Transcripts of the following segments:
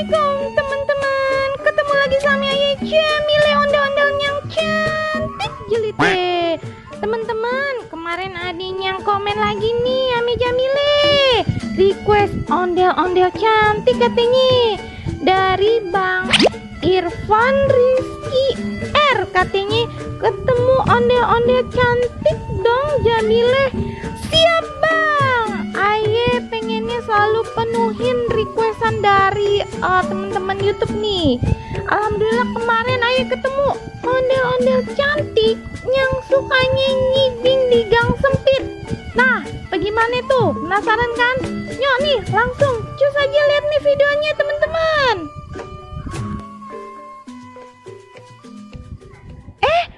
Assalamualaikum teman-teman. Ketemu lagi sama Ayah Jamile, ondel-ondel yang cantik jelite. Teman-teman, kemarin adin yang komen lagi nih Ami Jamile, request ondel-ondel cantik katanya dari Bang Irfan Rizky R, katanya ketemu ondel-ondel cantik dong Jamile. Siap Bang, Aye pengennya selalu penuhin requestan dari teman-teman YouTube nih. Alhamdulillah kemarin Aye ketemu ondel-ondel cantik yang sukanya ngibing di gang sempit. Nah, bagaimana tuh? Penasaran kan? Yuk nih, langsung cus aja lihat nih videonya teman-teman.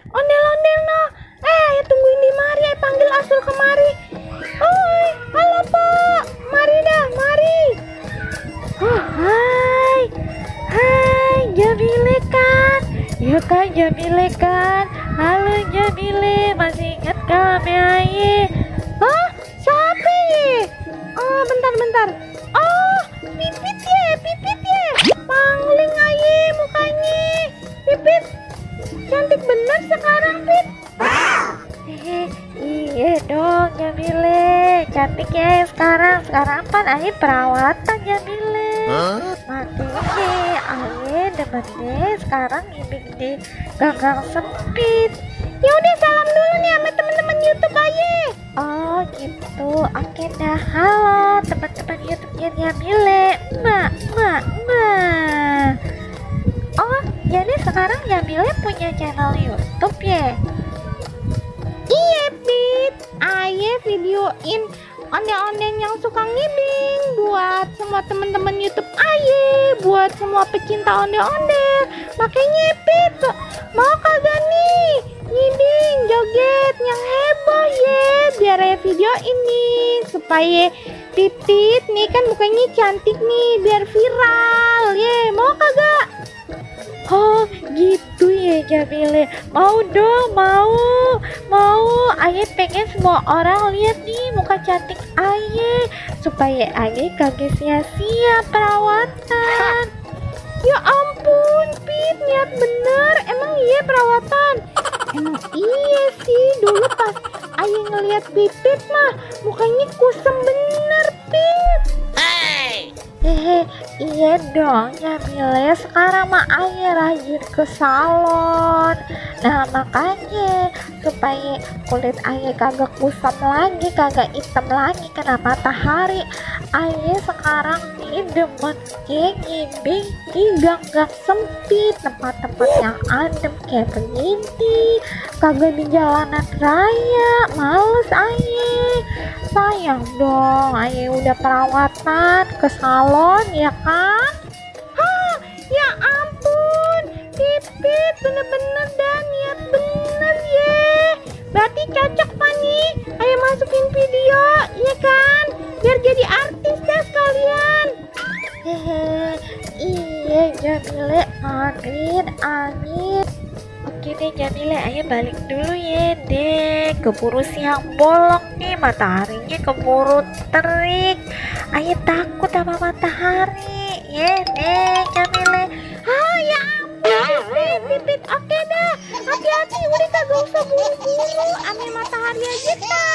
Ondel-ondel no. Ya tungguin di mari, panggil Asul kemari. Oi, halo Pak. Mari dah, mari. Oh, hai. Hai, Jamile kan? Ya kan Jamile kan? Halo Jamile, masih ingat kami Aye? Hah? Siapa ye? Oh, bentar. Oh, Pipit ye. Pangling Aye mukanya. Pipit, cantik bener sekarang Pip. Iya dong Jamile, cantik ya sekarang pan Aye perawatan Jamile. Makanya Aye demen deh sekarang ngibing di gang sempit. Ya udah salam dulu nih sama teman-teman YouTube Aye. Oh gitu, oke dah. Halo teman-teman YouTube-nya Jamile. Mbak. Oh, jadi sekarang Jamile punya channel YouTube ya? Iya Pit, Aye videoin ondel-ondel yang suka ngibing buat semua teman-teman YouTube Aye, buat semua pecinta ondel-ondel. Makanya Pit, mau kagak nih ngibing joget yang heboh ye, biar Aye video ini supaya Pipit nih kan mukanya cantik nih, biar viral ye. Mau kagak? Oh gitu ya Jamile, mau dong, mau Aye pengen semua orang lihat nih muka cantik Aye supaya Aye kagak sia-sia perawatan. Ya ampun Pit, niat bener, emang iya perawatan? Emang iya sih, dulu pas Aye ngeliat Pipit mah mukanya kusem bener Pit. Iya dong Jamile, sekarang mah Aye rajin ke salon. Nah makanya supaya kulit Aye kagak kusam lagi, kagak hitam lagi kena matahari, Aye sekarang nih demen ngibing di gang-gang sempit, tempat-tempat yang adem kayak begini, kagak di jalanan raya. Males Aye, sayang dong Aye udah perawatan ke salon ya kan? Hah, ya ampun Pipit, bener-bener dan niat bener ye. Berarti cocok pak nih Aye masukin video ya kan, biar jadi artis dah sekalian. Iya Jamile, amin. Oke deh Jamile, Aye balik dulu ya deh, keburu siang bolong nih, mataharinya keburu terik. Aye takut sama matahari ya deh Jamile. Ya ampun Pipit, oke dah, hati-hati, udah kagak usah buru-buru, ame matahari aja dah.